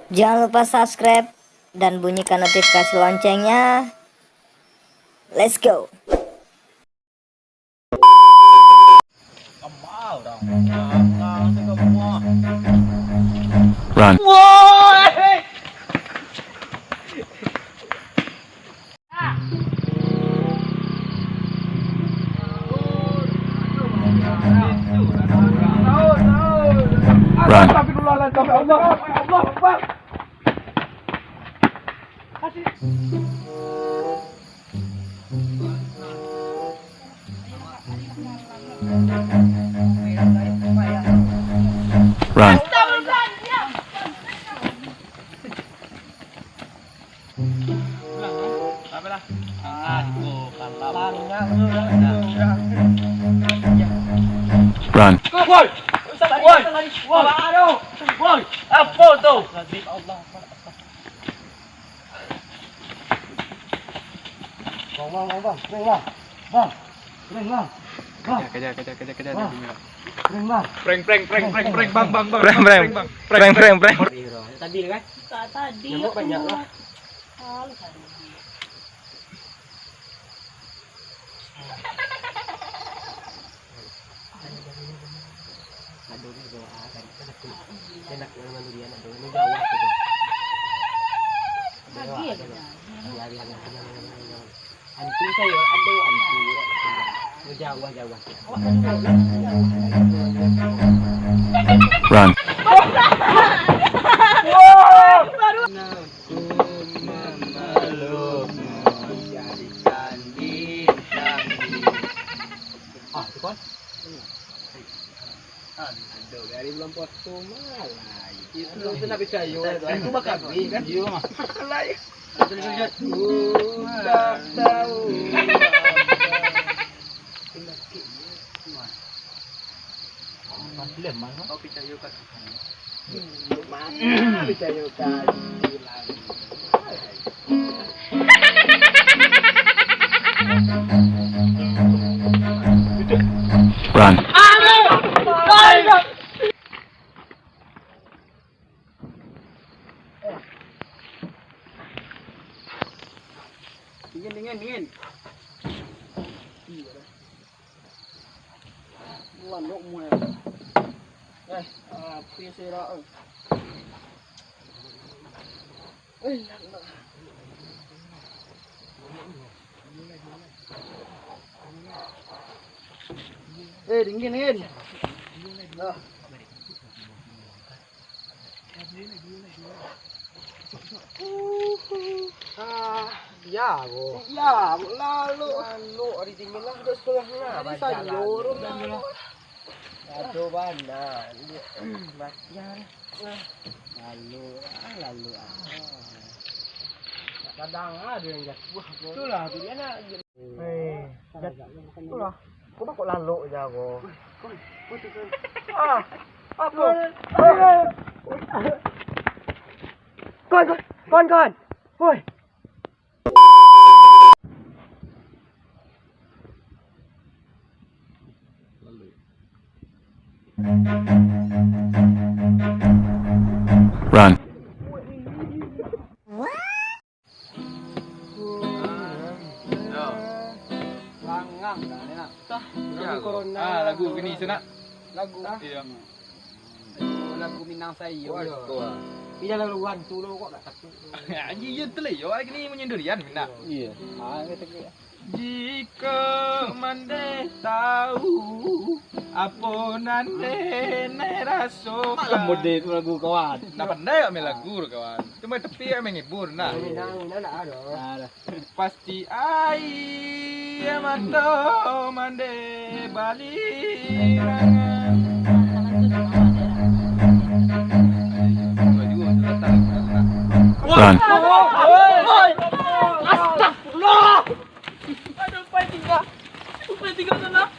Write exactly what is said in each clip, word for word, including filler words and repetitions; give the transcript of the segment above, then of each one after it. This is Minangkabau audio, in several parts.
Jangan lupa subscribe dan bunyikan notifikasi loncengnya. Let's go. Run. Run. Run. Run. Woi! Woi! Woi! Apo tu? Bang, bang, bang, bang. Prank, bang. Bang. Prank, bang. Bang. Kejar, kejar, kejar, kejar, kejar. Bang. Prank, bang. Prank, prank, prank, prank, prank, bang, bang, bang. Prank, prank. Prank, prank, prank. Tadi kan? Tadi. Nyamuk banyak lah. Ado ni doa kan, enak, enak yang mandirian ado ni jauah tu. Bagi aja. Hari-hari yang antu sayo ado antu. Jauah-jauah. Run. Aku memelukmu, jadikan bintang di... Ah, itu kan? Aduh, dari bulan puasa malah. Itu tu nak percaya. Itu bakal beli kan? Iya, mah. Lah, ya. Aku tak tahu. Kau percaya kat Mana bisa yo kan? Run. Dingin, dingin, dingin. Landok muai. Eh, api sirah, eh. Eh, ya Allah. Eh, dingin, dingin. Ah. Ah, ya, bo. Ya, bo, lalu. Lalu, hari tinggal lah, udah setengah enam. Tadi sayur, lalu. Aduh, bana. Matian. Lalu, ah, lalu, ah. Kadang ada yang jatuh. Itulah, tu dia nak. Eh, jat-, itulah. Kau kok lalok je kau. Ah, apa? Kon, kon, kon, kon. Woi. Run. Langang dah ni nak. Tah. Lagu corona. Ah, lagu kini tu nak. Lagu. Iyo. Lagu, lagu Minang sayo. Waduh. Tapi dah laluan tu lo kok nak takut. Iyo, iyo tu lah yo, kini menyendirian Minang. Iyo. Ah, kata dia. Jikok mandeh tahu apo nan deh neh rasokan. Malam mode tu lagu kawan. Ndak pandai awak main lagu tu kawan. Cuma tapi awak menghibur nah. Minang, Minang ndak ado. Ndak ado. Pasti aia mato mandeh balirangan. Run. Astagfirullah. Aduh, pai tingga. Pai tingga sana.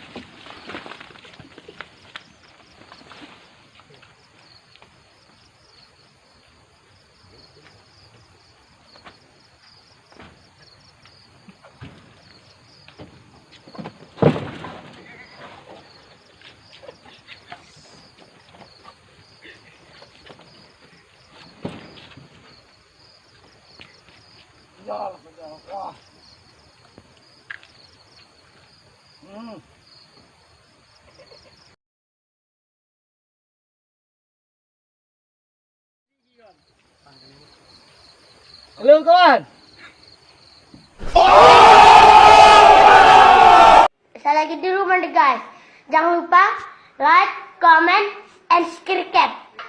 Wah. Hmm. Halo, kawan. Salah gitu dulu, guys. Jangan lupa like, comment, and subscribe.